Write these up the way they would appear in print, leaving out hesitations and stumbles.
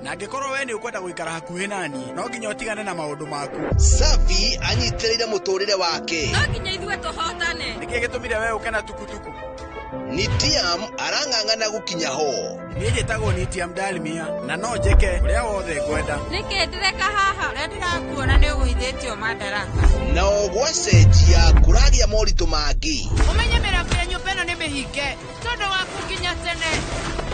Na angĩkorwo we nĩ ũkwenda gũikara hakuhĩ naniĩ, no nginya ũtigane na maũndũ maku. Savi anyitĩrĩire mũtũrĩre wake. No nginya ithuĩ tũhotane. Nĩkĩ gĩtũmire we ũke na tukutuku? Nitiam arang'ang'ana gũkinya ho. Niĩ njĩtagwo Nitiam Dalmia na no njĩke ũrĩa wothe ngwenda. Nĩkĩ ndĩreka haha? Ũrĩa ndĩrakuona nĩ ũgũithĩtio madaraka. Nao gwacenjia kũragĩa moritũ mangĩ. Ũmenye mĩrango ya nyũmba ĩno nĩ mĩhinge tondũ waku nginya tene.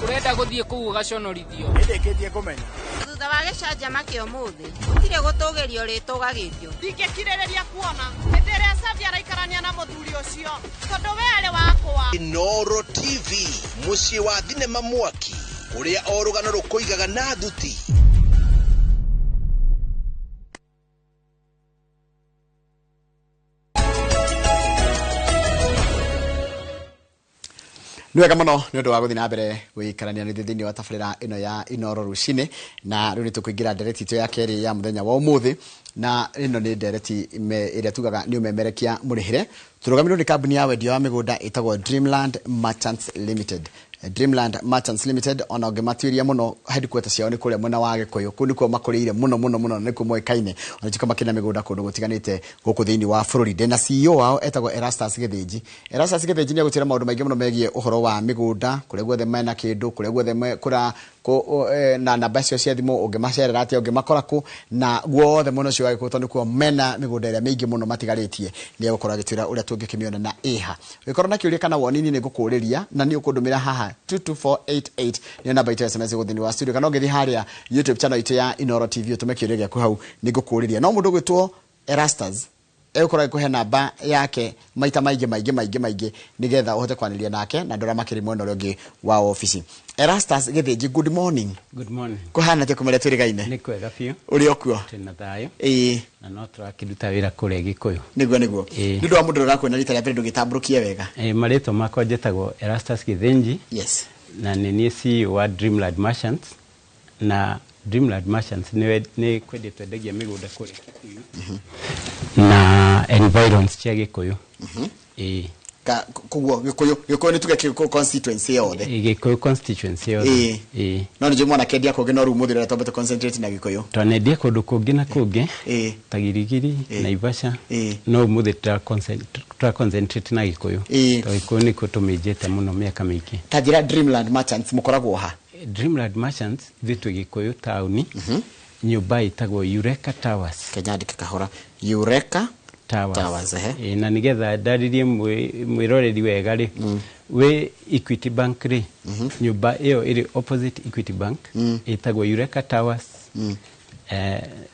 Ũrenda gũthiĩ kũu ũgaconorithio. Nĩndĩkĩtie kũmenya. Thutha wa gĩcanjama kĩa ũmũthĩ, gũtirĩ gũtũgĩrio rĩtũgagĩrio. Ndingĩkirĩrĩria kuona hĩndĩ ĩrĩa Savi araikarania na mũthuri ũcio tondũ we arĩ wakwa. Inooro TV, mũciĩ wa thinema mwaki, kũrĩa o rũgano rũkũigaga na thuti. Nĩ wega mũno nĩ ũndũ wa gũthiĩ na mbere gũikarania nĩ thĩinĩ wa tabarĩra ĩno ya Inooro rũcinĩ, na rĩu nĩ tũkũingĩra ndereti itũ ya kerĩ ya mũthenya wa ũmũthĩ, na ĩno nĩ ndereti ĩrĩa tugaga nĩ ũmemerekia mũrĩhĩre. Tũrũgamĩrĩirwo nĩ kambuni ya wendia wa mĩgũnda ĩtagwo Dreamland Merchants Limited. Dreamland Merchants Limited, ona ũngĩmatuĩria mũno, headquarters ciao nĩ kũrĩa mwena wa Gĩkũyũ. Kũu nĩkuo makũrĩire mũno mũno mũno, na nĩkuo moĩkaine. Ona nĩkuo makĩrĩ na mĩgũnda kũndũ gũtiganĩte gũkũ thĩinĩ wa bũrũri. Ndĩna CEO wao etagwo Erastus Gĩthĩnji. Erastus Gĩthĩnji nĩ egũtwĩra maũndũ maingĩ mũno megiĩ ũhoro wa mĩgũnda, kũrĩa guothe mena kĩndũ, kũrĩa guothe kũra na namba cio cia thimũ, ũngĩmacerera atĩa, ũngĩmakora kũ, na guothe mwena ũcio wa Gĩkũyũ, tondũ nĩkuo mena mĩgũnda ĩrĩa mĩingĩ mũno matigarĩtie. Nĩ egũkorwo agĩtwĩra ũrĩa tũngĩkĩmĩona na ĩha. Ũngĩkorwo na kĩũria kana woni, niĩ nĩ ngũkũrĩria, na nĩ ũkũndũmĩra haha 22488, nĩyo namba itũ ya SMS gũkũ thĩinĩ wa studio, kana ũngĩthiĩ harĩa YouTube channel itũ ya Inooro TV ũtũme kĩũria gĩaku hau, nĩ ngũkũrĩria. No mũndũ ũgwĩtwo Erastus egũkorwo agĩkũhe namba yake maita maingĩ maingĩ maingĩ maingĩ nĩgetha ũhote kwanĩria nake na andũ arĩa makĩrĩ mwena ũrĩa ũngĩ wa obici. Erastus Gĩthĩnji, good morning. Good morning. Kũhana atĩa kũmũrĩa twĩrĩgaine? Nĩ kwega biũ. Ũrĩ o kuo? Twĩna thayũ. Ĩĩ. Na no tũrakĩruta wĩra kũrĩa Gĩkũyũ. Nĩguo, nĩguo. Ĩĩ. Nĩ ũndũ wa mũndũ ũrĩa ũrakuona rita rĩa mbere ndũgĩtambũrũkie wega. Ĩĩ, marĩtwa makwa njĩtagwo Erastus Gĩthĩnji. Yes. Na nĩ niĩ CEO wa Dreamland Merchants. Na Dreamland Merchants nĩ kwendia twendagia mĩgũnda kũrĩa Kikuyu. Na environs cia Gĩkũyũ. Ĩĩ. Koguo Gĩkũyũ nĩ tuge Gĩkũyũ constituency yothe. Ĩĩ, Gĩkũyũ constituency yothe. Ĩĩ. Ĩĩ. No nĩ njũĩ mwanakĩendia kũngĩ, no rĩu ũmũthĩ ũrĩa twambĩte concentrate na Gĩkũyũ. Twanendia kũndũ kũngĩ na kũngĩ. Ĩĩ. Ta Girigiri, Ĩĩ. Naivasha. Ĩĩ. No ũmũthĩ tũra concentrate na Gĩkũyũ. Ĩĩ. Tondũ Gĩkũyũ nĩkuo tũmĩnjĩte mũno mĩaka mĩingĩ. Ta njĩra Dreamland Merchants mũkoragwo ha? Dreamland Merchants ithuĩ twĩ Gĩkũyũ taũni. Nyũmba ĩtagwo Eureka Towers. Kenya andĩke kahora. Eureka Towers. Towers, ehe. Ĩĩ, na nĩgetha ndarĩrie mwĩroreri wega rĩ, wĩ Equity Bank rĩ, nyũmba ĩyo ĩrĩ opposite Equity Bank, ĩtagwo Eureka Towers,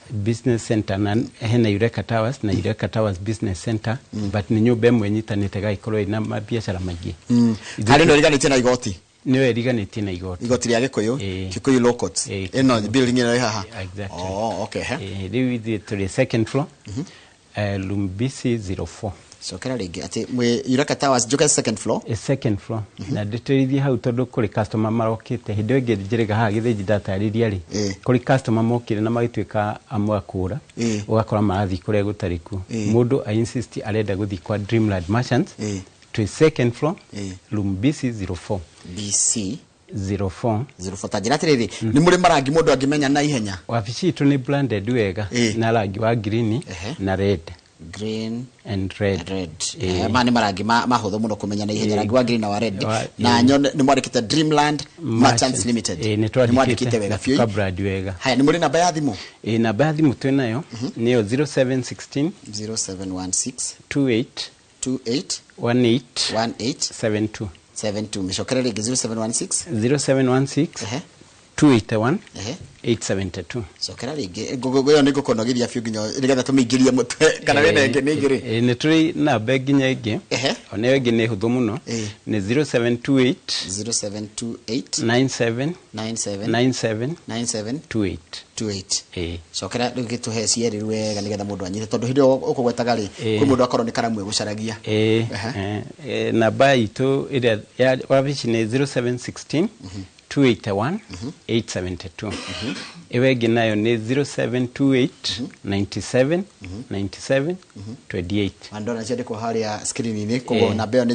Business Center, na hena Eureka Towers na Eureka Towers Business Center, but nĩ nyũmba ĩmwe ĩnyitanĩte ĩgagĩkorwo ĩna mabiacara maingĩ. Ithuĩ Harĩ ĩno ĩriganĩtie na igoti? Nĩyo ĩriganĩtie na igoti. Igoti rĩa Gĩkũyũ, Ĩĩ. Kikuyu Law Courts. Ĩĩ. Ĩno building ĩno ĩ haha. Exactly. Oh, okay, he. Ĩĩ, rĩu ithuĩ tũrĩ second floor, room BC zero four. Cokera rĩngĩ atĩ mwĩ Eureka Towers, njoke second floor. Ĩ, second floor. Na ndĩtĩrithie hau tondũ kũrĩ customer marokĩte. Hĩndĩ ĩyo ĩngĩ njĩrĩga haha Gĩthĩnji ndatarĩria rĩ, Ĩĩ. kũrĩ customer mokire na magĩtuĩka amwe a kũũra. Ĩĩ. Ũgakora marathiĩ kũrĩa gũtarĩ kuo. Ĩĩ. Mũndũ a insist arenda gũthiĩ kwa Dreamland Merchants. Ĩĩ. Twĩ second floor, Ĩĩ. room BC zero four. BC zero four. Zero four. Ta njĩra atĩrĩrĩ, nĩ mũrĩ marangi mũndũ angĩmenya na ihenya? Wabici itũ nĩ branded wega. Ĩĩ. Na rangi wa green Ehe. na red. Green and red. Red. Ĩĩ. Maya nĩ marangi mahũthũ mũno kũmenya na ihenya, Ĩĩ. rangi wa green na wa red. Wa, Na ĩĩ. nyone nĩ mwandĩkĩte Dreamland Merchants Merchants. Limited. Ĩĩ, nĩ Nĩ mwandĩkĩte twandĩkĩte wega na biũ. tũkabrand wega. Haya, nĩ mũrĩ namba ya thimũ? Ĩĩ, namba ya thimũ twĩ nayo nĩyo zero seven sixteen Zero seven one six two eight two eight one eight one eight seven two. seven two. Mĩcokere rĩngĩ zero seven one six Zero seven one six Ehe. two eight one Ehe. eight seven two. Cokera rĩngĩ. Ngũgũ ĩyo nĩ ngũkũnogithia biũ nginya nĩgetha tũmĩingĩrie mũtwe. Kana wĩna ĩngĩ nĩ ĩngĩ rĩ? Ĩĩ, nĩ tũrĩ namba nginya ĩngĩ. Ehe. Ona ĩyo ĩngĩ nĩ hũthũ mũno. Ĩĩ. Nĩ zero seven two eight Zero seven two eight nine seven nine seven nine seven nine seven two eight. two eight. Ĩĩ. Cokera rĩu gĩtũhe cierĩ rĩu wega nĩgetha mũndũ anyite, tondũ hĩndĩ ĩyo ũkũgwetaga rĩ, Ĩĩ. kwĩ mũndũ akorwo nĩ karamu egũcaragia. Ĩĩ, Ehe. namba itũ ĩrĩa ya wabici nĩ zero seven sixteen 281 872. Ĩyo ĩngĩ nayo nĩ 0728 97 97 28. Andona ciandĩkwo harĩa screen-inĩ. Koguo namba ĩyo nĩ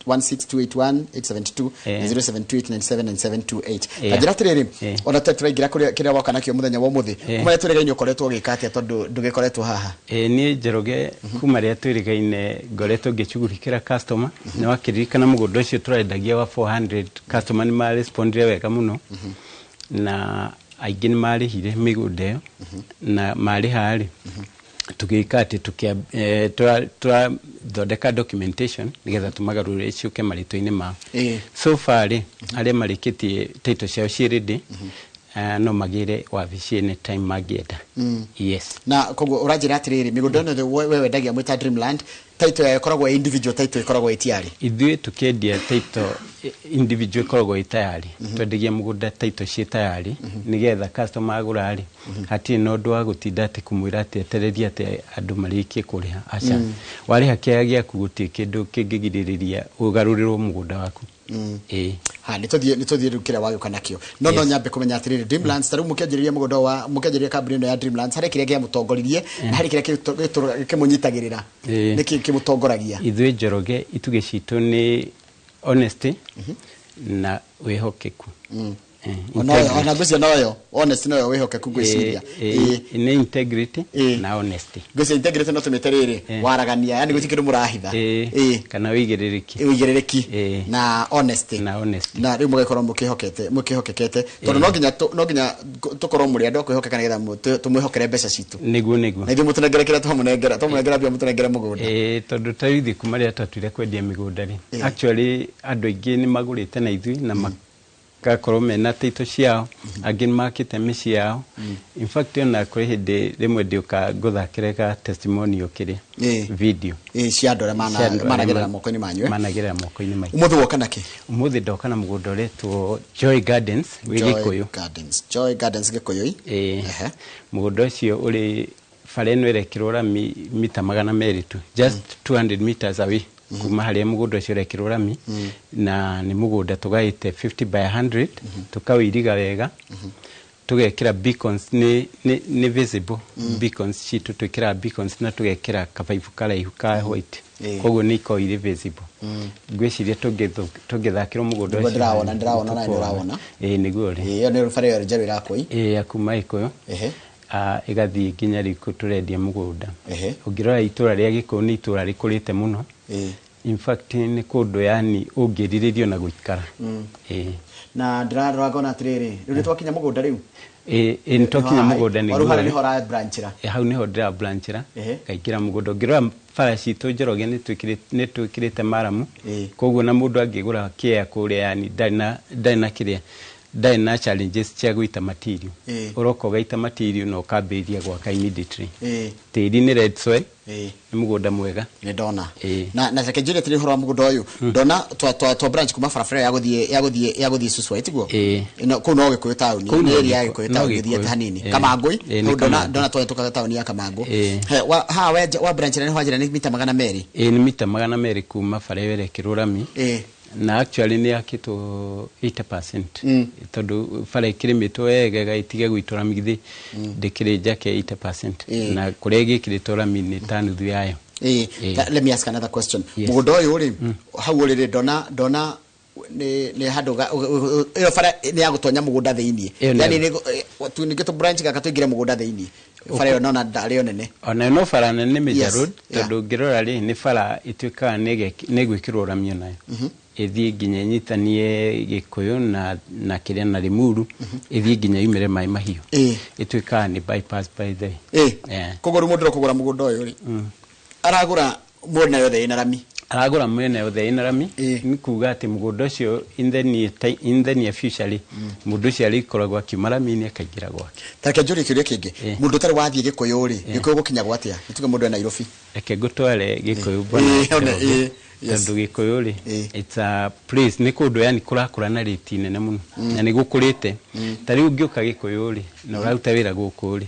0716281872 na 0728979728. Ta njĩra atĩrĩrĩ, ona tũraingĩra kũrĩa kĩrĩa woka nakĩo mũthenya wa ũmũthĩ, kuma rĩrĩa tũrĩgaine ũkoretwo ũgĩka atĩa, tondũ ndũgĩkoretwo haha? Ĩ, niĩ Njoroge, kuma rĩrĩa twĩrĩgaine ngoretwo ngĩcugurikĩra customer. Nĩ wakĩririkana mũgũnda ũcio tũrendagia wa 400? Customer nĩ marespondire wega mũno na aingĩ nĩ marĩhire mĩgũnda ĩyo, na marĩha rĩ, tũgĩka atĩ tũrathondeka documentation nĩgetha tũmagarũre ciũke marĩtwa-inĩ mao. So far rĩ, arĩa marĩkĩtie title ciao ciĩ ready, no magĩre wabici anytime mangĩenda, yes. Na koguo ũranjĩra atĩrĩrĩ, mĩgũnda ĩno we wendagia mwĩ ta Dreamland, title yayo ĩkoragwo ĩ individual title, ĩkoragwo ĩ tayari? Ithuĩ tũkĩendia title individual ĩkoragwo ĩ tayari. Twendagia mũgũnda title ciĩ tayari, nĩgetha customer agũra rĩ, hatirĩ na ũndũ wa gũtinda atĩ kũmwĩra atĩ etererie atĩ andũ marĩkie kũrĩha. Aca, warĩha kĩaya gĩaku, gũtirĩ kĩndũ kĩngĩgirĩrĩria ũgarũrĩrwo mũgũnda waku, ĩĩ. Ha, nĩ tũthiĩ rĩu kĩrĩa wagĩũka nakĩo, no nyambe kũmenya atĩrĩrĩ, Dreamlands, ta rĩu mũkĩanjĩrĩria mũgũnda wa mũkĩanjĩrĩria kambuni ĩno ya Dreamlands, harĩ kĩrĩa kĩamũtongoririe na harĩ kĩrĩa kĩmũnyitagĩrĩra? Nĩkĩ kĩmũtongoragia? Ithuĩ Njoroge, itugĩ citũ nĩ honesty na wĩhokeku. Integrity. Ona ngwĩciria noyo honest, noyo wĩhokeku, ngwĩciria. Nĩ integrity na honesty. Ngwĩciria integrity no tũmĩte rĩrĩ waragania, yani gũtirĩ kĩndũ mũrahitha. Kana wĩigĩrĩrĩki. Ũigĩrĩrĩki na honesty. Na honesty. Na rĩu mũgĩkorwo mũkĩhokete, mũkĩhokekete, tondũ no nginya tũkorwo mũrĩ andũ a kwĩhokeka nĩgetha tũmwĩhokere mbeca citũ. Nĩguo. Na ithuĩ mũtũnengere kĩrĩa twamũnengera, twamũnengera mbia, mũtũnengere mũgũnda. Tondũ ta rĩu ithuĩ kuma rĩrĩa twatuire kwendia mĩgũnda rĩ, actually andũ aingĩ nĩ magũrĩte na ithuĩ na magakorwo mena title ciao, angĩ nĩ makĩte mĩciĩ yao. In fact, ona kũrĩ hĩndĩ rĩmwe ndĩũka ngũthakĩre ga testimonial kĩrĩa video. Cia andũ arĩa Cia andũ arĩa managerera moko-inĩ manyu, eh? Managerera moko-inĩ maitũ. Ũmũthĩ woka nakĩ? Ũmũthĩ ndoka na mũgũnda ũretwo Joy Gardens wĩ Joy Gĩkũyũ. Gardens, Joy Gardens, Gĩkũyũ. Ĩĩ. Mũgũnda ũcio ũrĩ bara ĩno ĩrekĩrwo rami, mita 200 tu, just 200 meters away kuma harĩa mũgũnda ũcio ũrekĩrwo rami. Na nĩ mũgũnda tũgaĩte 50 by 100, tũkawĩiriga wega, tũgekĩra beacons, nĩ visible beacons citũ, twĩkĩraga beacons na tũgekĩra kabaibũ karaihu ka white. Koguo nĩ ikoragwo irĩ visible. Ngwĩciria tũngĩthakĩrwo mũgũnda Nĩguo ũcio ndĩrawona, hanini, ndĩrawona na nĩtũkuona. nĩũrawona. Ĩĩ, nĩguo ũrĩ. Ĩyo nĩ bara ĩyo njerũ ĩrakwo i. Ĩĩ, ya kuma Gĩkũyũ. Ĩgathiĩ nginya rĩu kũ tũrendia mũgũnda. Ũngĩrora itũra rĩa Gĩkũyũ nĩ itũra rĩkũrĩte mũno. In fact, nĩ kũndũ yani ũngĩrirĩrio na gũikara. Ĩĩ. Na ndĩrarora ngona atĩrĩrĩ, rĩu nĩ twakinya mũgũnda rĩu. Ĩĩ, nĩ twakinya mũgũnda. Nĩguo nĩguo harĩa ũrĩ. nĩho ũrabranchĩra? Ĩ, hau nĩho ndĩrabranchĩra ngaingĩra mũgũnda. Ũngĩrora bara citũ, Njoroge, nĩ twĩkĩrĩte maramu. Koguo na mũndũ angĩgũra kĩea kũrĩa, yani ndarĩ na kĩrĩa, ndarĩ na challenges cia gũita material. Ũroka ũgaita material na ũkambĩrĩria gwaka immediately. Tĩri nĩ red soil. Nĩ mũgũnda mwega. Nĩ ndona. Ĩĩ. Na reke njũrie atĩrĩ, ũhoro wa mũgũnda ũyũ, ndona twa branch kuma barabara ya gũthiĩ Suswa, tiguo? Ĩĩ. Ĩno kũu no Gĩkũyũ taũni? Kũu no Nĩ area ya Gĩkũyũ- Gĩkũyũ no taũni Gĩkũyũ. ũthiĩte hanini. Ĩĩ. Kamangũi. Ĩĩ, nĩ Hau ndona Kamangũ. ndona twahĩtũkaga taũni ya Kamangũ. Ĩĩ. He wa ha we wa branch nĩ wanjĩra nĩ mita 200? Ĩĩ, nĩ mita 200 kuma bara ĩyo ĩrekĩrwo rami. Na actually nĩ yakĩtwo 80%, tondũ bara ĩkĩrĩmĩtwo wega ĩtige gũitwo rami, githĩ ndĩkĩrĩ njake 80%? Na kũrĩa ĩgĩkĩrĩtwo rami nĩ ta nuthu yayo. Ĩĩ. Let me ask another question. Yes. Mũgũnda ũyũ rĩ, hau ũrĩ rĩ, ndona nĩ handũ ĩyo bara nĩ ya gũtonya mũgũnda thĩiniĩ? Ĩyo nĩ- Yani nĩngĩ tũ branch gaka tũingĩre mũgũnda thĩiniĩ, bara ĩyo nona ndarĩ yo nene. Ona no bara nene, nĩ major road, tondũ ũngĩrora rĩ, nĩ bara ĩtuĩkaga nĩ ĩgwĩkĩrwo rami onayo, ĩthiĩ nginya ĩnyitanie Gĩkũyũ na kĩrĩa na Limuru, ĩthiĩ nginya yumĩre Maĩ Mahiũ. Ĩtuĩkaga nĩ bypass by the way. Koguo rĩu mũndũ ũrĩa ũkũgũra mũgũnda ũyũ rĩ, aragũra mwena yothe ĩna rami? Aragũra mwena yothe ĩna rami. Nĩ kuga atĩ mũgũnda ũcio in the near future rĩ, mũndũ ũcio arĩkoragwo akiuma rami-inĩ akaingĩra gwake. Ta reke njũrie kĩũria kĩngĩ. Mũndũ ũtarĩ wathiĩ Gĩkũyũ rĩ, Gĩkũyũ gũkinyagwo atĩa? Nĩ tuge mũndũ e Nairobi. Reke ngũtware Gĩkũyũ, bwana One, Njoroge. Yes. Tondũ Gĩkũyũ rĩ, it's a place, nĩ kũndũ yani kũrakũra na rĩti nene mũno, na nĩ gũkũrĩte. Ta rĩu ũngĩũka Gĩkũyũ rĩ, na ũraruta wĩra gũkũ rĩ,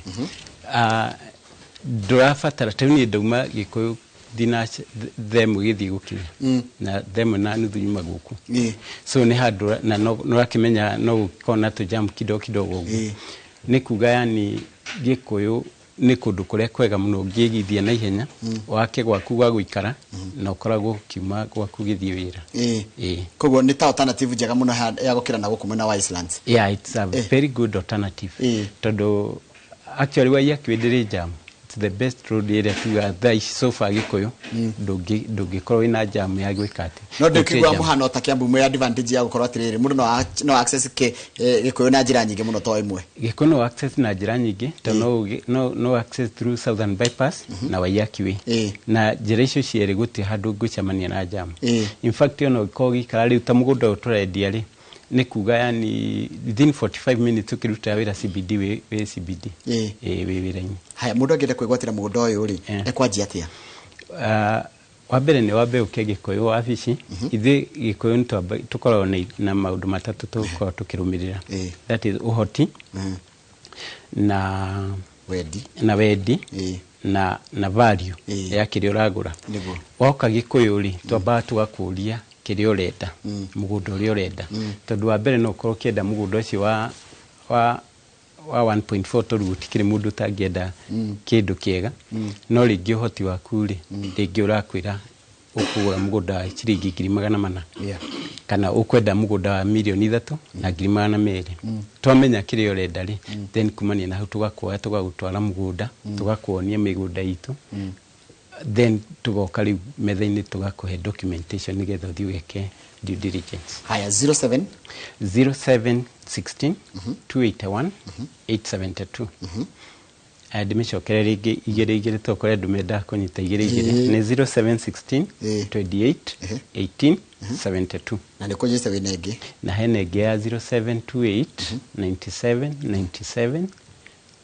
ndũrabatara, ta rĩu niĩ ndauma Gĩkũyũ thinaca themwe gĩthiĩ gũkinya na themwe na nuthu nyuma gũkũ. So nĩ handũ na no ũrakĩmenya no gũkorwo na tũjamu kidogo kidogo ũguo. Nĩ kuga yani Gĩkũyũ nĩ kũndũ kũrĩa kwega mũno ũngĩigithia na ihenya wake gwaku gwa gũikara na ũkoragwo ũkiuma gwaku gĩthiĩ wĩra. Koguo nĩ ta alternative njega mũno ya gũkĩra na gũkũ mwena wa Iceland. Yeah, it's a very good alternative. Tondũ actually Waiyaki Way ndĩrĩ jam. It's the best road ĩrĩa tuga thaa ici so far Gĩkũyũ ndũngĩkorwo wĩna jam ya gwĩka atĩ. No ndĩkĩigua mũhano ta Kiambu mwe advantage ya gũkorwo atĩrĩrĩ mũndũ no access Gĩkũyũ na njĩra nyingĩ mũno to ĩmwe. Gĩkũyũ no access na njĩra nyingĩ to no access through Southern Bypass na Waiyaki Way. Na njĩra icio cierĩ gũtirĩ handũ ngũcemania na jam. In fact ona ũngĩkorwo ũgĩikara rĩu ta mũgũnda ũyũ tũrendia rĩ nĩ kuga yani within 45 minutes ũkĩruta wĩra CBD wĩ CBD. Wĩ wĩra-inĩ. Haya, mũndũ angĩenda kwĩgwatĩra mũgũnda ũyũ rĩ ekwanjia atĩa? Wa mbere nĩ wambe ũke Gĩkũyũ wabici. Ithuĩ Gĩkũyũ tũkoragwo na maũndũ matatũ tũkoragwo tũkĩrũmĩrĩra. That is ũhoti na wendi na wendi na value ya kĩrĩa ũragũra. Woka Gĩkũyũ rĩ twambaga tũgakũria kĩrĩa ũrenda, mũgũnda ũrĩa ũrenda. Tondũ wa mbere no ũkorwo ũkĩenda mũgũnda ũcio wa 1.4 tondũ gũtikĩrĩ mũndũ ũtangĩenda kĩndũ kĩega. No rĩngĩ ũhoti waku rĩ rĩngĩ ũrakwĩra ũkũgũra mũgũnda wa ciringi 400,000 kana ũkwenda mũgũnda wa 3,200,000. Twamenya kĩrĩa ũrenda rĩ then kumania na hau tũgakuoya tũgagũtwara mũgũnda tũgakuonia mĩgũnda itũ then tugoka rĩu metha-inĩ tũgakũhe documentation nĩgetha ũthiĩ ũgeke due diligence. Haya, 07 0716 281 872. Ndĩmĩcokere rĩngĩ igĩrĩ igĩrĩ tondũ kũrĩ andũ mendaga kũnyita igĩrĩ igĩrĩ. Nĩ 0716 28 18 72. Na nĩ kũnjĩte wĩna ĩngĩ. Na hena ĩngĩ ya 0728 97 97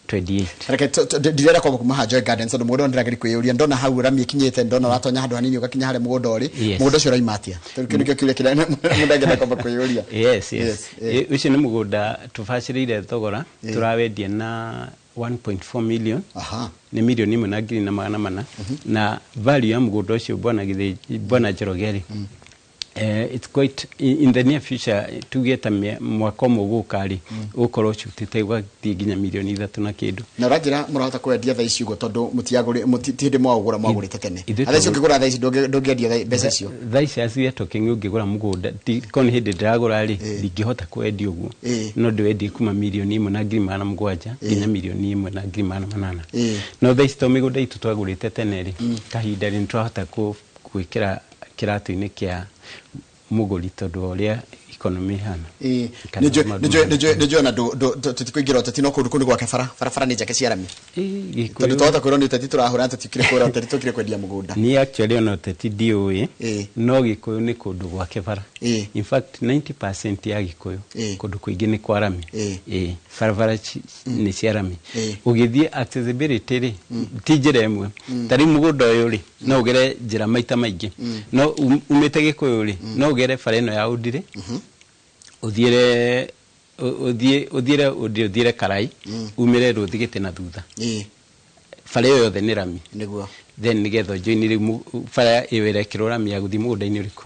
28. Reke ndirenda kwamba kuma haha Joy Gardens tondũ mũgũnda ũyũ ndĩrageria kwĩyũria ndona hau rami ĩkinyĩte ndona ũratonya handũ hanini ũgakinya harĩa mũgũnda ũrĩ mũgũnda ũcio ũraima atĩa? Tondũ kĩu nĩkĩo kĩũria kĩrĩa mũndũ angĩenda kwamba kwĩyũria. Yes. Ũcio nĩ mũgũnda tũbacĩrĩire thogora tũrawendia na 1.4 million. Nĩ 1,400,000 na value ya mũgũnda ũcio bwana Njoroge rĩ it's quite in the near future tuge ta mwaka ũmwe ũgũka rĩ ũgũkorwo ũcutĩte ũgathiĩ nginya 3 million na kĩndũ. Na ũranjĩra mũrahota kwendia thaa ici ũguo tondũ ti hĩndĩ mwaũgũra mwagũrĩte tene. Thaa ici ũngĩgũra thaa ici ndũngĩendia mbeca icio. Thaa ici as we are talking ũngĩgũra mũgũnda korwo nĩ hĩndĩ ndĩragũra rĩ ndingĩhota kwendia ũguo no ndĩwendie kuma 1,700,000 nginya 1,800,000. No thaa ici to mĩgũnda itũ twagũrĩte tene rĩ kahinda rĩ nĩtwahota gwĩkĩra kĩratũ-inĩ kĩa mũgũri tondũ wa ũrĩa economy ĩhana. Nĩ njũĩ ona tũtikũingĩra ũteti no kũndũ kũu nĩ gwake barabara nĩ njake cia rami. Tondũ twahota kwĩrwo nĩ ũteti tũrahũra tũtikĩrĩ kũra ũteti tũkĩrĩ kwendia mũgũnda. Niĩ actually ona ũteti ndiũĩ no Gĩkũyũ nĩ kũndũ gwake bara. In fact 90% ya Gĩkũyũ kũndũ kũingĩ nĩ kwa rami. Barabara nĩ cia rami. Ũgĩthiĩ accessibility rĩ ti njĩra ĩmwe. Ta rĩu mũgũnda ũyũ rĩ no ũgere njĩra maita maingĩ. No umĩte Gĩkũyũ rĩ no ũgere bara ĩno ya Ũndĩrĩ ũthiĩre ũthiĩre Ũndĩrĩ ũthiĩre Karai umĩre Rũthigĩte na thutha. Bara ĩyo yothe nĩ rami. Nĩguo. Then nĩgetha ũjoini rĩu bara ĩyo ĩrekĩrwo rami ya gũthiĩ mũgũnda-inĩ ũrĩkũ.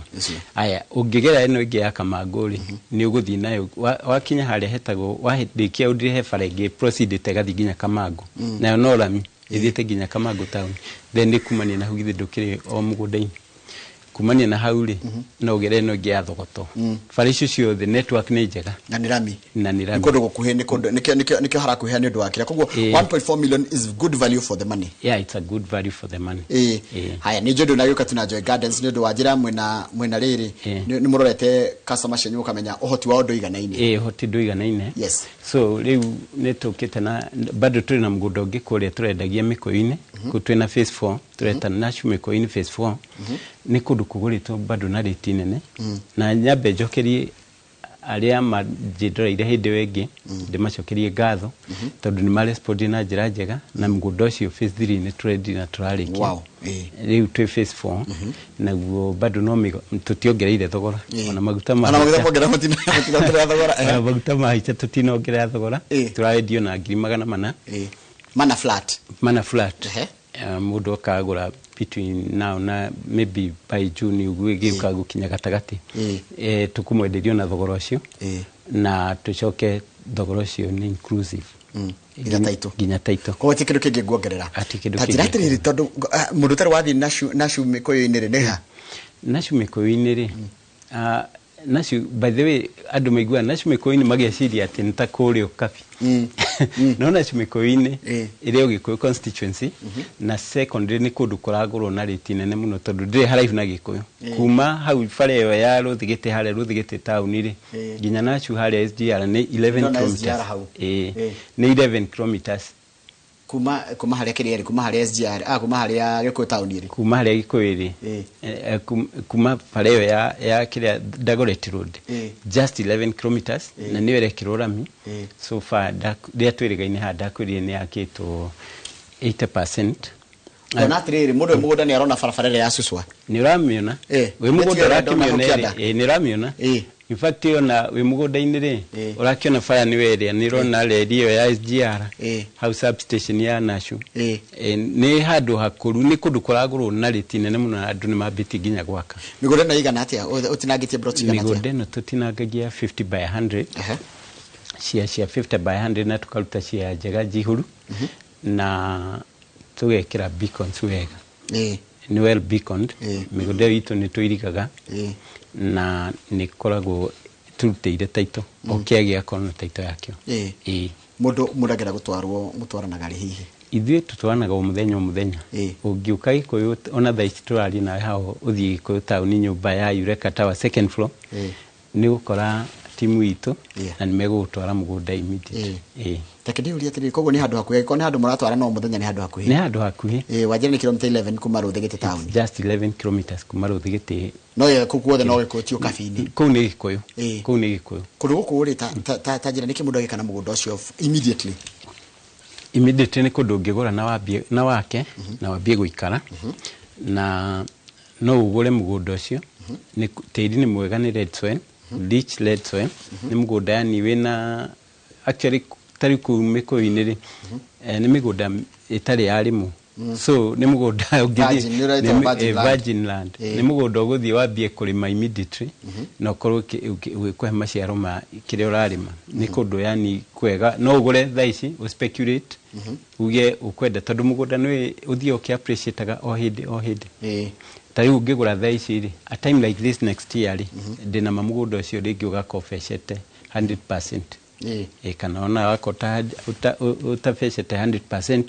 Aya, ũngĩgera ĩno ĩngĩ ya Kamangũ rĩ nĩ ũgũthiĩ nayo wakinya harĩa hetagwo warĩkia Ũndĩrĩ he bara ĩngĩ proceedĩte ĩgathiĩ nginya Kamangũ. Nayo no rami ĩthiĩte nginya Kamangũ town. Then nĩ kumania na hau githĩ ndũkĩrĩ o mũgũnda-inĩ. Kumania na hau rĩ no ũgere ĩno ĩngĩ ya Thogoto. Bara icio ciothe network nĩ njega. Na nĩ rami. Na nĩ rami. Nĩ kũndũ gũkuhĩ nĩ kũndũ nĩkĩo harakuhĩha nĩ ũndũ wa kĩrĩa. Koguo 1.4 million is good value for the money. Yeah, it's a good value for the money. Haya, nĩ njũĩ ndũnagĩũka tu na Joy Gardens nĩ ũndũ wa njĩra mwĩna rĩrĩ nĩ mũrorete customer cianyu mũkamenya ũhoti wao ndũiganaine. Ũhoti ndũiganaine. So rĩu nĩ tũkĩte na bado tũrĩ na mũgũnda ũngĩ kũrĩa tũrendagia Mĩkũyũ-inĩ. Kũu twĩna phase 4 tũreta Nashu Mĩkũyũ-inĩ phase 4. Nĩ kũndũ kũgũrĩtwo bado na rĩti nene. Na nyambe njokerie arĩa manjĩndoreire hĩndĩ ĩyo ĩngĩ ndĩmacokerie ngatho tondũ nĩ marespondi na njĩra njega na mũgũnda ũcio phase 3 nĩ tũrendi na tũrarĩkia. Rĩu twĩ phase 4 naguo bado no tũtiongereire thogora ona maguta Ona maguta mongerera mũtinongerera thogora. Ona maguta mahaica tũtinongerera thogora. Tũrarendio na 400,000. Mana flat. Mana flat. Mũndũ akagũra between now na maybe by June ũguo ĩgĩũka gũkinya gatagatĩ, tũkũmwenderio na thogora ũcio, na tũcoke thogora ũcio nĩ inclusive. Nginya title. Nginya title. Koguo ti kĩndũ kĩngĩ nguongerera. Ati kĩndũ Ta njĩra kĩngĩ. atĩrĩrĩ, tondũ mũndũ ũtarĩ wathiĩ Nacu Mĩkũyũ-inĩ rĩ, nĩ ha? Nacu Mĩkũyũ-inĩ rĩ, Nacu, by the way, andũ maiguaga Nacu Mĩkũyũ-inĩ mageciria atĩ nĩ ta kũrĩa Ũkabi, no Nacu Mĩkũyũ-inĩ ĩrĩ o Gĩkũyũ constituency, na secondary nĩ kũndũ kũragũrwo na rĩti nene mũno tondũ ndĩrĩ haraihu na Gĩkũyũ. Kuma hau bara ĩyo ya Rũthigĩtĩ, harĩa Rũthigĩtĩ taũni rĩ, nginya Nacu harĩa SGR nĩ 11 Ndĩrona kilometers. SGR hau. Nĩ 11 kilometers. Kuma harĩa kĩrĩa rĩ, kuma harĩa SGR, kuma harĩa Gĩkũyũ taũni rĩ? Kuma harĩa Gĩkũyũ rĩ, kuma bara ĩyo ya kĩrĩa Dagoretti Road, just 11 kilometers, na nĩyo ĩrekĩrwo rami. So far rĩrĩa twĩrĩgaine haha ndakwĩrire nĩ yakĩtwo 80%. Ona atĩrĩrĩ, mũndũ wĩ mũgũnda nĩ arona barabara ĩrĩa ya Suswa? Nĩ ũramĩona. Wĩ mũgũnda. Nĩtio ĩrĩa ndona hau ũrakĩmĩona. kĩanda. Ĩrĩ, nĩ ũramĩona. In fact, ona wĩ mũgũnda-inĩ rĩ, ũrakĩona bara nĩwe ĩrĩa, nĩ ũrona reri ĩyo ya SGR hau substation ya Nashu. Nĩ handũ hakũru, nĩ kũndũ kũragũrwo na rĩti nene mũno na andũ nĩ mambĩtie nginya gwaka. Mĩgũnda ĩno ĩigana atĩa? Ũtinangĩtie plot igana atĩa? Mĩgũnda ĩno tũtinangagia 50 by 100, cia 50 by 100, na tũkaruta cia njega njihũru na tũgekĩra beacons wega. Nĩ well beaconed. Mĩgũnda ĩyo itũ nĩ tũirigaga na nĩ ĩkoragwo tũrutĩire title, o kĩa gĩakorwo na title yakĩo. Mũndũ angĩenda gũtwarwo, mũtwaranaga rĩ hihi? Ithuĩ tũtwaranaga o mũthenya o mũthenya. Ũngĩũka Gĩkũyũ, ona thaa ici tũraria nawe haha, ũthiĩ Gĩkũyũ taũni, nyũmba ya Eureka Tower, second floor, nĩ ũgũkora timu itũ na nĩ megũgũtwara mũgũnda immediate. Reke ndĩũrie atĩrĩrĩ, koguo nĩ handũ hakuhĩ, angĩkorwo nĩ handũ mũratwara no mũthenya, nĩ handũ hakuhĩ? Nĩ handũ hakuhĩ. Wanjĩra nĩ kilomita 11 kuma Rũthigĩtĩ taũni? Just 11 kilometers kuma Rũthigĩtĩ. No ye kũu guothe no Gĩkũyũ, ti Ũkabi-inĩ? Kũu nĩ Gĩkũyũ. Kũu nĩ Gĩkũyũ. Kũndũ gũkũ rĩ, ta njĩra nĩkĩ mũndũ agĩka na mũgũnda ũcio immediately? Immediately nĩ kũndũ ũngĩgũra na wambie na wake na wambie gũikara, na no ũgũre mũgũnda ũcio. Nĩ tĩri nĩ mwega, nĩ red soil, rich red soil. Nĩ mũgũnda yani wĩna, actually tarĩu kũu Mĩkũyũ-inĩ rĩ, nĩ mĩgũnda ĩtarĩ yarĩmwo, so nĩ mũgũnda ũngĩthiĩ Virgin, nĩ ũretwo virgin land. Virgin land. Nĩ mũgũnda ũgũthiĩ wambie kũrĩma immediately na ũkorwo ũgĩkũhe maciaro ma kĩrĩa ũrarĩma. Nĩ kũndũ yani kwega, no ũgũre thaa ici ũ speculate, uge ũkwenda, tondũ mũgũnda nĩ ũthiĩ ũkĩ appreciate o hĩndĩ o hĩndĩ. Ta rĩu ũngĩgũra thaa ici rĩ, a time like this next year rĩ, ndĩna ma mũgũnda ũcio rĩngĩ ũgakobecete 100%. Kana ona wakota ũtabecete 100%,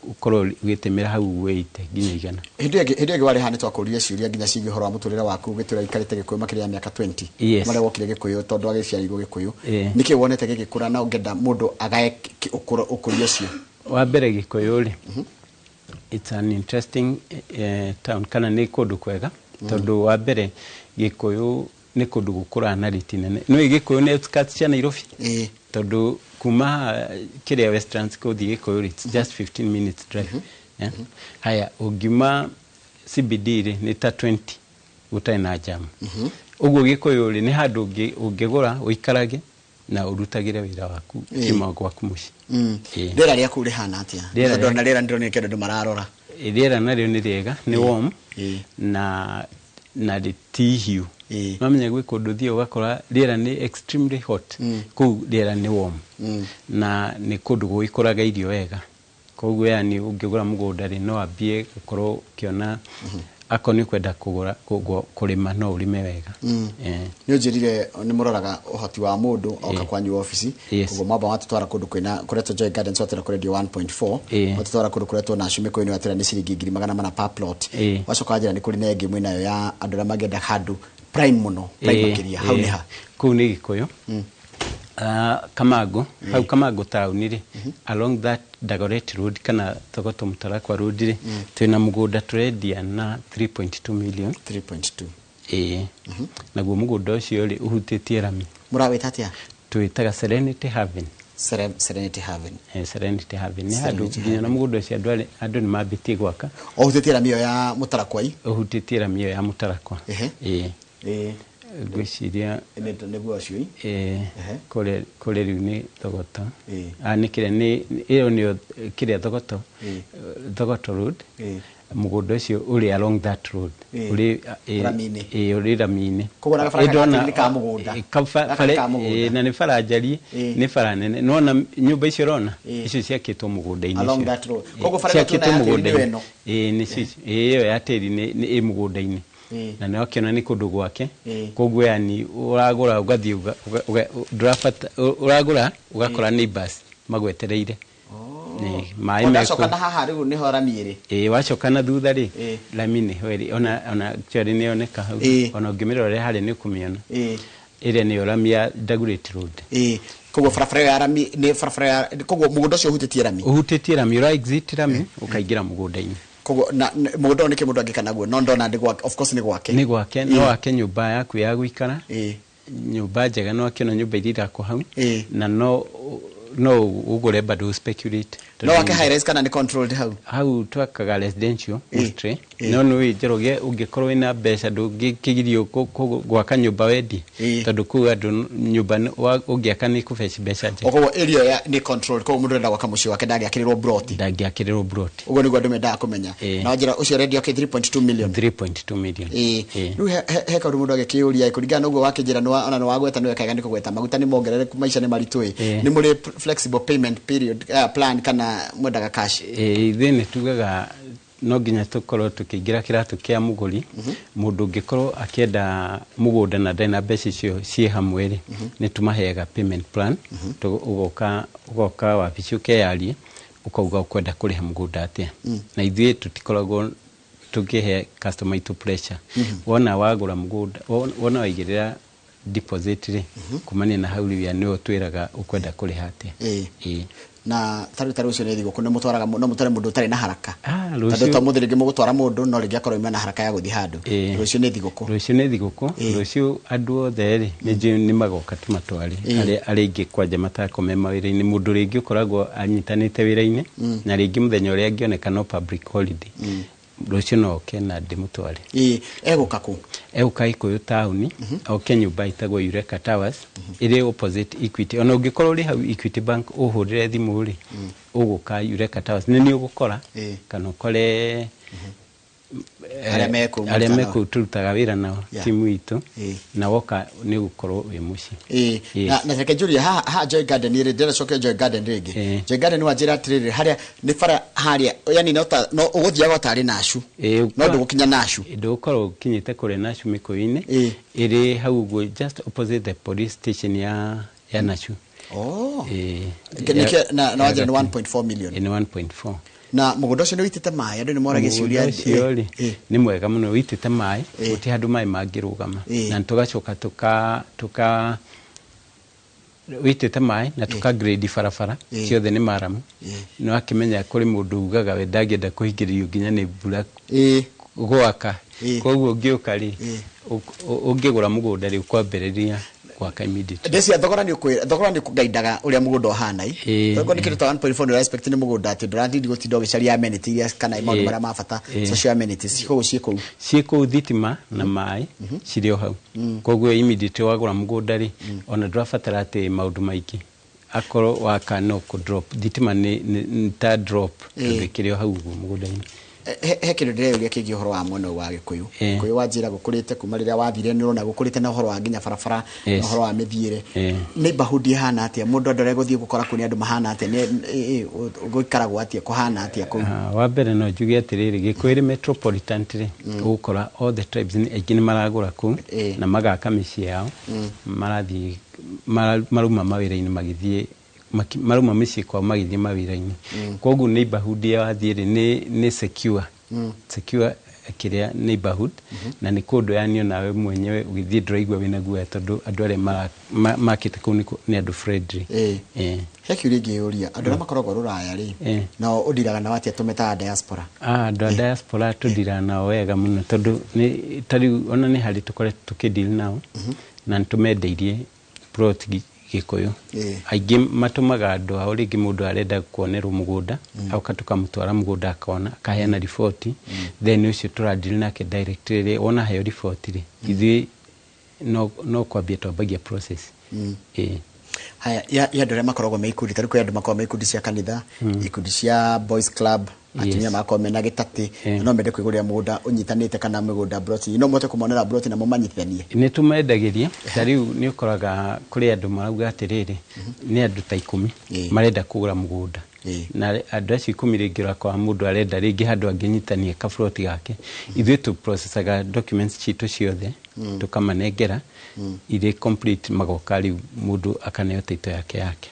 ũkorwo ũgĩtĩmĩra hau wĩite nginya 100. Hĩndĩ ĩyo ĩngĩ warĩ haha nĩ twakũririe ciũria nginya ciĩgiĩ ũhoro wa mũtũrĩre waku, ũgĩtwĩra ikarĩte Gĩkũyũ makĩria ya mĩaka 20. Marĩa wokire Gĩkũyũ tondũ agĩciarĩirwo Gĩkũyũ. Nĩkĩ wonete gĩgĩkũra na ũngĩenda mũndũ agae ũkũria ũcio? Wa mbere, Gĩkũyũ rĩ, it's an interesting town, kana nĩ kũndũ kwega, tondũ wa mbere Gĩkũyũ nĩ kũndũ gũkũraga na rĩti nene. Nĩ Gĩkũyũ nĩ outskirts cia Nairobi, tondũ kuma haha kĩrĩa Westlands gũthiĩ Gĩkũyũ rĩ, it's just 15 minutes drive, yeah? Haya, ũngiuma CBD rĩ, nĩ ta 20 gũtarĩ na jam. Ũguo Gĩkũyũ rĩ, nĩ handũ ũngĩgũra ũikarage na ũrutagĩre wĩra waku kiuma gwaku mũciĩ. Rĩera rĩa kũu rĩhana atĩa? Rĩera Tondũ ona rĩera ndĩronire kĩndũ andũ mararora. Rĩera narĩo nĩ rĩega, nĩ warm na rĩtihiũ. Mamenya gwĩ kũndũ ũthiĩ ũgakora rĩera nĩ extremely hot, kũu rĩera nĩ warm na nĩ kũndũ gũgĩkũraga irio wega. Koguo yani ũngĩgũra mũgũnda rĩ, no ambie gũkorwo ũkĩona akorwo nĩ ũkwenda kũgũra kũrĩma, no ũrĩme wega. Nĩ ũnjĩrire nĩ mũroraga ũhoti wa mũndũ oka kwanyu obici. Koguo mwamba watũtwara kũndũ kwĩna kũretwo Joy Gardens, watwĩra kũrendio 1.4, watũtwara kũndũ kũretwo Nacu Mĩkũyũ-inĩ, watwĩra nĩ ciringi 400,000 per plot. Wacoka wanjĩra nĩ kũrĩ na ĩngĩ mwĩnayo ya andũ arĩa mangĩenda handũ prime mũno, prime makĩria. Hau nĩ ha? Kũu nĩ Gĩkũyũ. Kamango, hau Kamango taũni rĩ, along that Dagoretti Road kana Thogoto Mũtarakwa Road rĩ, twĩna mũgũnda tũrendia na 3.2 million. 3.2. Ĩĩ, naguo mũgũnda ũcio rĩ, ũhutĩtie rami. Mũrawĩta atĩa? Twĩtaga Serenity Haven. Serenity Haven. Serenity Haven nĩ handũ Serenity nginya na mũgũnda ũcio andũ nĩ mambĩtie gwaka. O hutĩtie rami ĩyo ya Mũtarakwai? Ũhutĩtie rami ĩyo ya Mũtarakwa. Ĩĩ. Ngwĩciria Nĩguo ũcio. Kũrĩa rĩu nĩ Thogoto. Nĩ kĩrĩa, nĩ ĩyo nĩyo kĩrĩa Thogoto, Thogoto Road. Mũgũnda ũcio ũrĩ along that road. Ũrĩ Rami-inĩ. Ũrĩ rami-inĩ. Koguo na gabara gaka nĩ ka mũgũnda. Gaka nĩ ka mũgũnda. Na nĩ bara njariĩ, nĩ bara nene. Nĩwona nyũmba icio ũrona, icio ciakĩtwo mũgũnda-inĩ Along ũcio. that road. Koguo bara ĩno Ciakĩtwo tuona ya tĩri mũgũnda-inĩ. nĩyo ĩno. Ĩĩ, nĩcio icio. Ĩĩ, ĩyo ya tĩri nĩ ĩ mũgũnda-inĩ. Na nĩ wakĩona nĩ kũndũ gwake. Koguo yani ũragũra ũgathiĩ ndũrabata, ũragũra ũgakora neighbors magwetereire. Nĩ maĩ Ndacoka mekũ. Na haha rĩu nĩho rami ĩrĩ. Ĩĩ, wacoka na thutha rĩ, rami nĩho ĩrĩ. Ona actually nĩ yoneka hau. Ona ũngĩmĩrorera harĩa nĩ ũkũmĩona. Ĩrĩa nĩyo rami ya Dagoretti Road. Koguo barabara ĩyo ya rami nĩ barabara ya, koguo mũgũnda ũcio ũhutĩtie rami. Ũhutĩtie rami, ũra exit rami ũkaingĩra mũgũnda-inĩ. Koguo na mũgũnda ũyũ nĩkĩ mũndũ angĩka naguo? No ndona nĩ gwake, of course nĩ gwake. Nĩ gwake, no wake nyũmba yaku ya gũikara. Nyũmba njega, no akĩona nyũmba iria irakwo hau. Na no ũgũre bado speculate. No wake high rise kana nĩ controlled hau? Hau twakaga residential mostly. No nĩ Njoroge ũngĩkorwo wĩna mbeca ndũngĩkĩgirio gwaka nyũmba wendi. Tondũ kũu andũ nyũmba ũngĩaka nĩ kũbeca mbeca njega. Koguo area ya nĩ controlled, koguo mũndũ ũrenda gwaka mũciĩ wake ndangĩakĩrĩrwo plot. Ndangĩakĩrĩrwo plot. Ũguo nĩguo andũ mendaga kũmenya. Na njĩra ũcio ũrendio kĩ 3.2 million. 3.2 million. Rĩu he kaũndũ mũndũ agĩkĩũria kũringana na ũguo wakĩnjĩra ona nĩ wagweta nĩ wekaga nĩ kũgweta maguta nĩ mongerereku, maica nĩ maritũ ĩ. Nĩ mũrĩ flexible payment period, plan kana mwendaga cash? Ithuĩ nĩ tugaga no nginya tũkorwo tũkĩingĩra kĩratũ kĩa mũgũri. Mũndũ ũngĩkorwo akĩenda mũgũnda na ndarĩ na mbeca icio ciĩ hamwe rĩ, nĩ tũmaheaga payment plan. Ũgoka wabici ũkeyaria, ũkauga ũkwenda kũrĩha mũgũnda atĩa. Na ithuĩ tũtikoragwo tũkĩhe customer itũ pressure. Wona wagũra mũgũnda, wona waigĩrĩra deposit rĩ, kumania na hau rĩu nĩwe ũtwĩraga ũkwenda kũrĩha atĩa. Na tarĩu ũcio nĩ thigũkũ, nĩ mũtwaraga no mũtware mũndũ ũtarĩ na haraka? Rũciũ. Tondũ ta ũmũthĩ rĩngĩ mũgũtwara mũndũ no rĩngĩ akorwo auma na haraka ya gũthiĩ handũ. Rũciũ nĩ thigũkũ. Rũciũ nĩ thigũkũ. Rũciũ andũ othe rĩ, nĩ njũĩ nĩ magoka tũmatware. Arĩa aingĩ kwanja matakome mawĩra-inĩ, mũndũ rĩngĩ ũkoragwo anyitanĩte wĩra-inĩ, na rĩngĩ mũthenya ũrĩa angĩoneka no public holiday. Rũciũ no oke na ndĩmũtware. Egũka kũ? Egũka Gĩkũyũ taũni, oke nyũmba ĩtagwo Eureka Towers, ĩrĩ opposite Equity. Ona ũngĩkorwo ũrĩ hau Equity Bank ũhũrĩre thimũ rĩ, ũgũka Eureka Towers. Nĩ niĩ ũgũkora, kana ũkore Arĩa me kũu arĩa mũrutaga. Me kũu tũrutaga wĩra nao, timu itũ, na woka nĩ ũgũkorwo wĩ mũciĩ. Na reke njũrie haha Joy Garden rĩ, ndĩrenda coke Joy Garden rĩngĩ. Joy Garden wanjĩra atĩrĩrĩ, harĩa nĩ bara harĩa, yani no ta no ũgũthiaga ũtarĩ Nashu. No ndũgũkinya Nashu. Ndũgũkorwo ũkinyĩte kũrĩa Nashu Mĩkũyũ-inĩ. Ĩrĩ hau ũguo just opposite the police station ya Nashu. Na wanjĩra nĩ 1.4 million. Nĩ 1.4. Na mũgũnda ũcio nĩ ũitĩte maĩ, andũ nĩ moragia ciũria. Mũgũnda ũcio rĩ, nĩ mwega mũno, ũitĩte maĩ, gũtirĩ handũ maĩ mangĩrũgama. Na tũgacoka tũka ũitĩte maĩ na tũka grade barabara ciothe nĩ maramu. Nĩ wakĩmenya kũrĩ mũndũ ugaga we ndangĩenda kũhingĩrĩrio nginya nĩ mbura gwaka. Koguo ũngĩũka rĩ, ũngĩgũra mũgũnda rĩ, ũkwambĩrĩria gwaka immediately. Ndĩcia thogora nĩ ũkwĩra, thogora nĩ ũkũgaindaga ũrĩa mũgũnda ũhana i. Thogora nĩ kĩndũ ta 1.4 nĩ respect nĩ mũgũnda atĩ ndũrathiĩ gũtinda ũgĩcaria amenity iria kana maũndũ marĩa ma bata, social amenities koguo ciĩ kũu. Ciĩ kũu, thitima na maĩ cirĩ o hau. Koguo immediately wagũra mũgũnda rĩ, ona ndũrabatara atĩ maũndũ maingĩ. Akorwo waka no kũ drop thitima nĩ ta drop tondũ ĩkĩrĩ o hau ũguo mũgũnda-inĩ. He kĩndũ ndĩreyũria kĩgiĩ ũhoro wa mwena wa Gĩkũyũ. Gĩkũyũ wanjĩra gũkũrĩte kuma rĩrĩa wathire, nĩ ũrona gũkũrĩte na ũhoro wa nginya barabara na ũhoro wa mĩthiĩre. Neighborhood ĩhana atĩa? Mũndũ andũ arĩa gũthiĩ gũkora kũu nĩ andũ mahana atĩa? Gũikaragwo atĩa? Kũhana atĩa kũu? Wa mbere no njuge atĩrĩrĩ, Gĩkũyũ ĩrĩ metropolitan rĩ, ũgũkora all the tribes nĩ aingĩ nĩ maragũra kũu na magaka mĩciĩ yao, marathiĩ marauma mawĩra-inĩ magĩthiĩ marauma mĩciĩ kwao magĩthiĩ mawĩra-inĩ. Koguo neighborhood ya wathiĩ rĩ, nĩ secure, secure kĩrĩa neighborhood, na nĩ kũndũ yani onawe mwenyewe ũgĩthiĩ ndũraigua wĩna guoya tondũ andũ arĩa makĩte kũu nĩ andũ friendly. He kĩũria ingĩyũria, andũ arĩa makoragwo rũraya rĩ, nao ũndiraga nao atĩa, tũmetaga diaspora? Andũ a diaspora tũndiraga nao wega mũno tondũ nĩ ta rĩu ona nĩ harĩ tũkoretwo tũkĩdeal nao na nĩ tũmendeirie plot Gĩkũyũ. Aingĩ matũmaga andũ ao, rĩngĩ mũndũ arenda kuonerwo mũgũnda, agoka tũkamũtwara mũgũnda akona, akaheana riboti, then ũcio tũradeal nake directly. Rĩ wona heo riboti rĩ, ithuĩ no kwambia twambagia process. Ĩĩ. Haya, ya andũ arĩa makoragwo me ikundi, ta rĩu kwĩ andũ makoragwo me ikundi cia kanitha, ikundi cia boys club, atumia magakorwo mena gĩtatĩ, no mende kwĩgũrĩra mũgũnda ũnyitanĩte kana mĩgũnda broti, no mũhote kũmonera broti na mũmanyitithanie? Nĩ tũmendagĩria. Ta rĩu nĩ ũkoraga kũrĩ andũ marauga atĩrĩrĩ, nĩ andũ ta 10 marenda kũgũra mũgũnda, na andũ acio 10 rĩngĩ ũrakora mũndũ arenda rĩngĩ handũ angĩnyitania kaburoti gake. Ithuĩ tũ processaga documents citũ ciothe, tũkamanengera irĩ complete, magoka rĩu mũndũ akaneo title yake.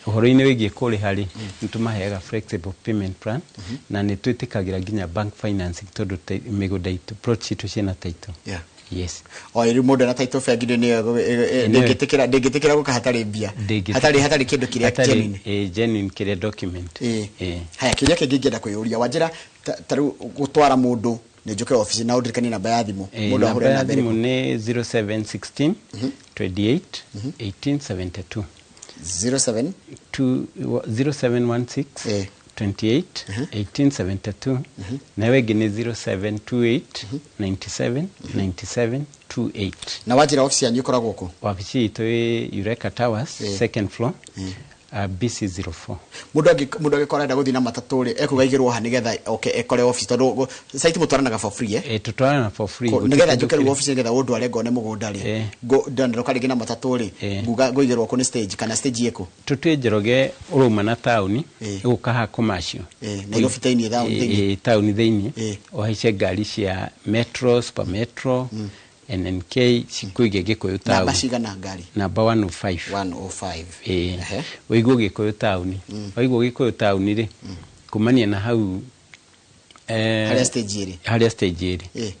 Ũhoro-inĩ wĩgiĩ kũrĩha rĩ, nĩ tũmaheaga flexible payment plan, na nĩ twĩtĩkagĩra nginya bank financing, tondũ mĩgũnda itũ, plot citũ ciĩna title. Yes. O rĩu mũndũ ena title bengi nĩyo ndĩngĩtĩkĩra gũka hatarĩ mbia, hatarĩ kĩndũ kĩrĩa genuine. Genuine kĩrĩa document. Haya, kĩũria kĩngĩ ingĩenda kwĩyũria, wanjĩra ta rĩu gũtwara mũndũ nĩ njũke obici, na ũndirikanie namba ya thimũ mũndũ ahũre. Namba ya thimũ nĩ 0716 28 1872. 07 0716 28 1872, nayo ĩngĩ nĩ 0728 97 97 28. Na wanjĩra obici yanyu ĩkoragwo kũ? Wabici itũ ĩ Eureka Towers, second floor, BC04. Mũndũ angĩkorwo arenda gũthiĩ na matatũ rĩ, ekuga igĩrwo ha nĩgetha oke ekore obici? Tondũ site mũtwaranaga for free, eh? Eh, tũtwarana for free. Nĩgetha njũke rĩu obici nĩgetha ũndware ngone mũgũnda rĩ, ndanderoka rĩngĩ na matatũ rĩ, nguga ngũigĩrwo kũ nĩ stage kana stage ĩkũ? Tũtue Njoroge ũrauma na taũni, ũgũka haha commercial. Nairobi thĩinĩ, taũni thĩinĩ. Taũni thĩinĩ, ũhaice ngari cia Metro, Super Metro, NNK, cikũige Gĩkũyũ Namba taũni. cigana ngari? Namba 105. 105. Ĩĩ, ũigwo Gĩkũyũ taũni. Waigwo Gĩkũyũ taũni rĩ, kumania na hau, Harĩa stage ĩrĩ. Harĩa stage ĩrĩ,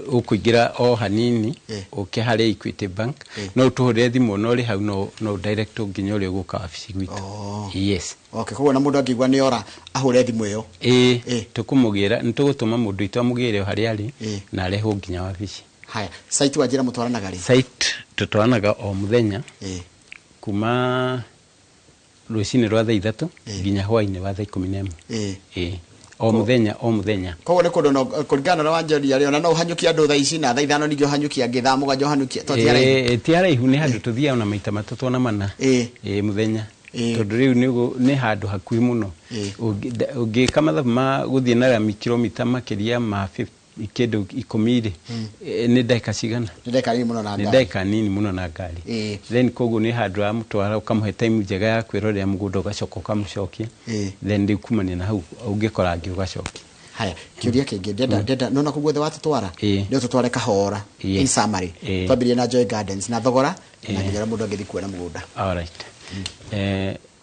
ũkũingĩra o hanini, ũke harĩa Equity Bank. No ũtũhũrĩre thimũ no ũrĩ hau, no direct nginya ũrĩa ũgũka wabici gwitũ. Yes. Okay, koguo na mũndũ angĩigua nĩ ora ahũre thimũ ĩyo. Ĩĩ, tũkũmũgĩra, nĩ tũgũtũma mũndũ witũ amũgĩre o harĩa arĩ na arehwo nginya wabici. Haya, site wanjĩra mũtwaranaga rĩ? Site tũtwaranaga o mũthenya kuma rũcinĩ rwa thaa 3 nginya hwainĩ wa thaa 11. Ĩĩ, o mũthenya, o mũthenya. Koguo nĩ kũndũ no kũringana na wanjĩra rĩ, ona no ũhanyũkie andũ thaa ici, na thaa 5 ningĩ ũhanyũkie angĩ, thaa 7 ũhanyũkie, to ti haraihu. Ĩĩ, ti haraihu, nĩ handũ tũthiaga na maita matatũ na mana, ĩĩ, mũthenya, tondũ rĩu nĩ handũ hakuhĩ mũno. Ũngĩka mathabu ma gũthiĩ na rami kilomita makĩria ma 50 kĩndũ 10 rĩ, nĩ ndagĩka cigana? Nĩ ndagĩka nini mũno na Nĩ ngari. ndagĩka nini mũno na ngari. Then koguo nĩ handũ ũramũtwara, ũkamũhe time njega ya kwĩrorera mũgũnda, ũgacoka ũkamũcokia. Then rĩu kumania na hau ũngĩkora angĩ ũgacokia. Haya, kĩũria kĩngĩ ndenda nona kũguo guothe watũtwara, nĩ ũtũtware kahora, in summary. Twambĩrĩrie na Joy Gardens na thogora na nginya ũrĩa mũndũ angĩthiĩ kuona mũgũnda. Alright.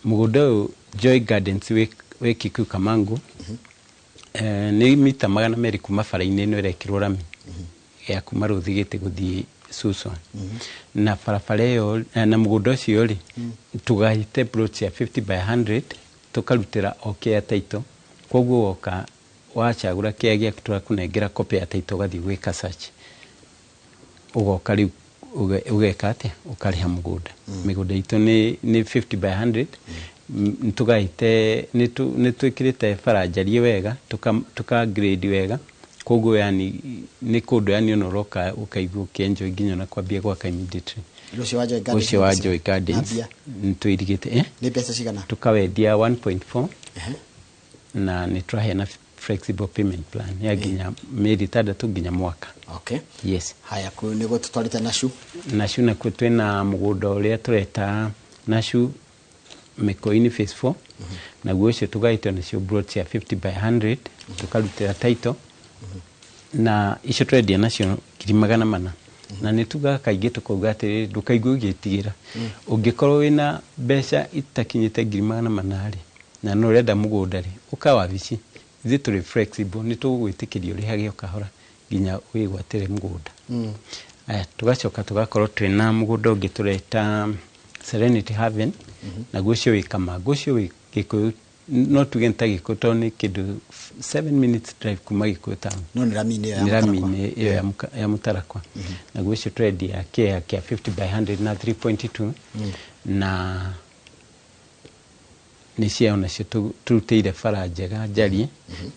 Mũgũnda ũyũ Joy Gardens wĩ Kikuyu Kamangu, nĩ mita 200 kuma bara-inĩ ĩno ĩrekĩrwo rami ya kuma Rũthigĩte gũthiĩ Suswa, na barabara ĩyo, na mũgũnda ũcio rĩ, tũgaĩte plot ya 50 by 100, tũkarutĩra o kĩa title. Koguo woka wacagũra kĩa gĩaku, tũrakũnengera copy ya title, ũgathiĩ gwĩka search, ũgoka rĩu ũgeka atĩa, ũkarĩha mũgũnda. Mĩgũnda itũ nĩ 50 by 100. Nĩ tũgaĩte, nĩ twĩkĩrĩte bara njariĩ wega, tũka grade wega, koguo yani nĩ kũndũ yani ona ũroka ũkaigua ũkĩenjoy nginya ona kwambia gwaka immediately. Ũcio wa Joy Gardens. Ũcio wa Joy Gardens. Na mbia? Nĩ tũirigĩte, eh? Nĩ mbeca cigana? Tukawendia 1.4, na nĩ tũraheana flexible payment plan ya nginya mĩeri 6 nginya mwaka. Okay. Yes. Haya, kũu nĩguo tũtwarĩte Nashu. Nashu nakuo twĩna mũgũnda ũrĩa tũreta Nashu Mĩkũinĩ phase 4. Naguo ũcio tũgaĩte nacio plot cia 50 by 100, tũkarutĩra title, na icio tũrendia nacio ngiri 400. Na nĩ tugaga kaingĩ tũkauga atĩrĩrĩ, ndũkaigue ũgĩtigĩra ũngĩkorwo wĩna mbeca itakinyĩte ngiri 400 rĩ, na no ũrenda mũgũnda rĩ, ũka wabici, ithuĩ tũrĩ flexible, nĩ tũgũgwĩtĩkĩria ũrĩhage o kahora nginya wĩgwatĩre mũgũnda. Aya, tũgacoka tũgakorwo twĩna mũgũnda ũngĩ tũreta Serenity Haven. Naguo ũcio wĩ Kamangũ, ũcio wĩ Gĩkũyũ, no tuge nĩ ta Gĩkũyũ tondũ nĩ kĩndũ 7 minutes drive kuma Gĩkũyũ town. No nĩ rami-inĩ ĩyo ya Nĩ Mũtarakwa. rami-inĩ ĩyo ya Mũtarakwa. Naguo ũcio tũrendia kĩea kĩa 50 by 100 na 3.2, na nĩ cia onacio tũrutĩire bara njega njariĩ,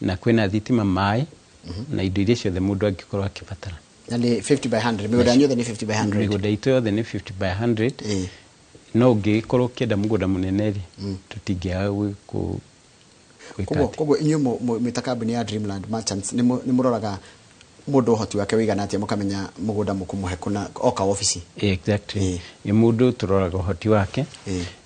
na kwĩna thitima, maĩ na indo iria ciothe mũndũ angĩkorwo akĩbatara. Na nĩ 50 by 100? Mĩgũnda yanyu yothe nĩ 50 by 100? Mĩgũnda itũ yothe nĩ 50 by 100. No ũngĩgĩkorwo ũkĩenda mũgũnda mũnene rĩ, tũtingĩaga gwĩka Koguo atĩ. Koguo inyuĩ mwĩ ta kambuni ya Dreamland Merchants nĩ mũroraga mũndũ ũhoti wake wĩigana atĩa, mũkamenya mũgũnda mũkũmũhe kũna oka obici? Exactly. Nĩ mũndũ tũroraga ũhoti wake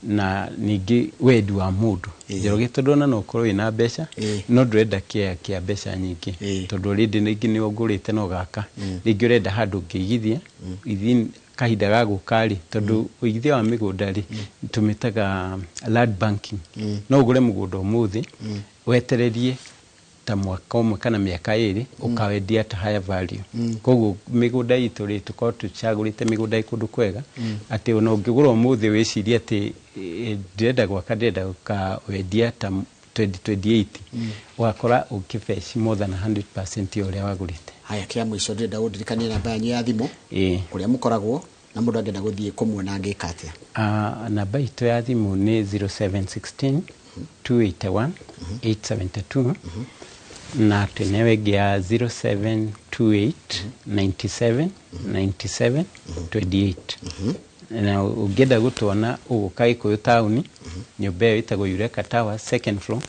na ningĩ wendi wa mũndũ. Njoroge, tondũ ona no ũkorwo wĩna mbeca no ndũrenda kĩea kĩa mbeca nyingĩ, tondũ already rĩngĩ nĩ ũgũrĩte na ũgaka, rĩngĩ ũrenda handũ ũngĩigithia within kahinda ga gũka rĩ, tondũ ũigithia wa mĩgũnda rĩ, tũmĩtaga land banking. No ũgũre mũgũnda ũmũthĩ, wetererie ta mwaka ũmwe kana mĩaka 2, ũkawendia at higher value. Koguo mĩgũnda itũ rĩ, tũkorwo tũcagũrĩte mĩgũnda ĩ kũndũ kwega, atĩ ona ũngĩgũra ũmũthĩ wĩcirie atĩ ndĩrenda gwaka, ndĩrenda gũkawendia ta 2028, ũgakora ũkĩbeci more than 100% ya ũrĩa wagũrĩte. Haya, kĩa mũico, ndĩrenda ũndirikanie namba yanyu ya thimũ, kũrĩa mũkoragwo, na mũndũ angĩenda gũthiĩ kũmuona angĩka atĩa? Namba itũ ya thimũ nĩ 0716 281 872, na twĩnayo ĩngĩ ya 0728 97 97 28. Na ũngĩenda gũtuona, ũgũka Gĩkũyũ taũni, nyũmba ĩyo ĩtagwo Eureka Tower, second floor,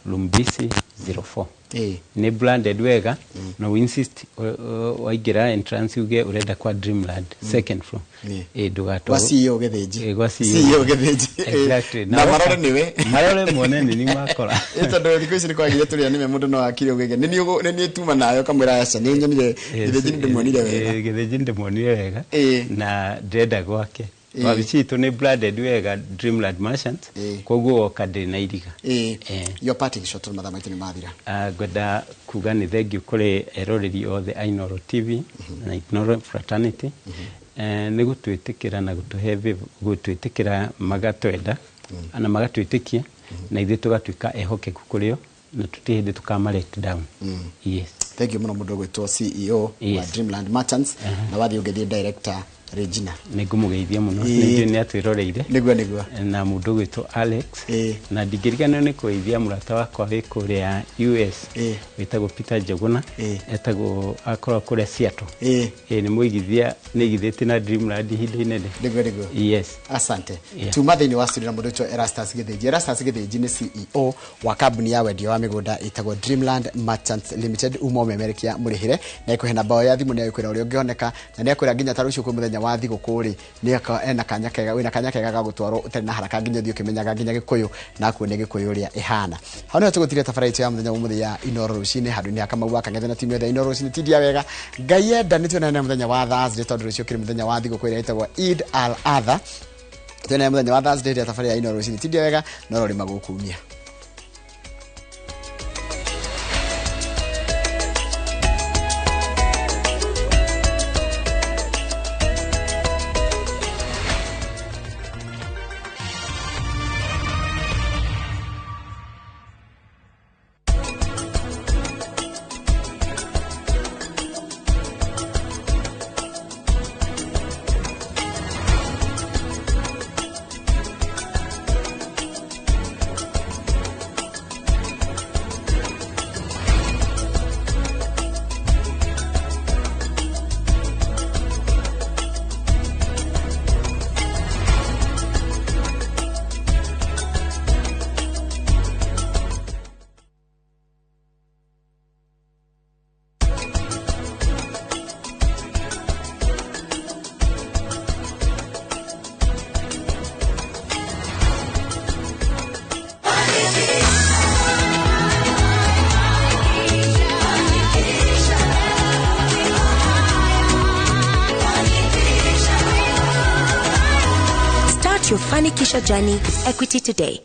room BC 04. Nĩ branded wega. Na we insist, waingĩra entrance uge ũrenda kwa Dreamland, second floor. Ndũgatwarwo. Gwa CEO Gĩthĩnji. Gwa CEO. CEO Gĩthĩnji. Exactly. Na marore nĩwe. Marore mone nĩ ni makora. Tondũ thikũ ici nĩ kwagire tũrĩa nĩme mũndũ no akire ũgĩge nĩ niĩ tuma nayo kamwĩra aca, nĩ nyonire Gĩthĩnji, nĩ ndĩmuonire wega. Gĩthĩnji ndĩmuonire wega na ndĩrenda gwake. Wabici itũ nĩ branded wega, Dreamland Merchants, koguo woka ndĩrĩ na iriga. Your parting shot, tondũ mathaa maitũ nĩ mathira. Ngwenda kuga nĩ thengiũ kũrĩ eroreri othe a Inooro TV na Inooro Fraternity, nĩ gũtwĩtĩkĩra na gũtũhe gũtwĩtĩkĩra, magatwenda na magatwĩtĩkia, na ithuĩ tũgatuĩka ehokeku kũrĩ o, na tũtirĩ hĩndĩ tũkama let down. Yes. Thank you mũno, mũndũ ũgwĩtwo CEO wa Dreamland Merchants, na wathiĩ ũngĩthiĩ Director Regina. Nĩ ngũmũgeithia mũno. Nĩ njũĩ nĩ atwĩroreire. Nĩguo. Na mũndũ ũgwĩtwo Alex, na ndingĩriganĩrwo nĩ kũgeithia mũrata wakwa wĩ kũrĩa US, wĩtagwo Peter Njuguna, etagwo, akoragwo kũrĩa Seattle. Nĩ mũigithia, nĩ aigithĩtie na Dreamland ihinda inene. Nĩguo. Yes. Asante. Tuma thĩinĩ wa studio na mũndũ wĩtwo Erastus Gĩthĩnji. Erastus Gĩthĩnji nĩ CEO wa kambuni ya wendia wa mĩgũnda ĩtagwo Dreamland Merchants Limited. Uma ũmemerekia mũrĩhĩre na ĩkũhe namba ya thimũ, nĩ agĩkwĩra ũrĩa ũngĩoneka, na nĩ akwĩra nginya ta rũciũ kwĩ mũthenya wa thigũkũ rĩ, nĩ ena kanya kega, wĩna kanya kega ga gũtwarwo ũtarĩ na haraka nginya ũthiĩ ũkĩmenyaga nginya Gĩkũyũ na akuonia Gĩkũyũ ũrĩa ĩhana. Hau nĩho tũgũtiria tabarĩra itũ ya mũthenya wa ũmũthĩ ya Inooro rũcinĩ, handũ-inĩ ha Kamau wa Kang'ethe na timu yothe ya Inooro rũcinĩ. Tindia wega, Ngai enda nĩ tuonane mũthenya wa Thursday, tondũ rũciũ kĩrĩ mũthenya wa thigũkũ ĩrĩa ĩtagwo Eid al-Adha. Tuonane mũthenya wa Thursday rĩrĩa tabarĩra ya Inooro rũcinĩ. Tindia wega, no rori magũkumia. Start your Fanikisha journey with Equity today.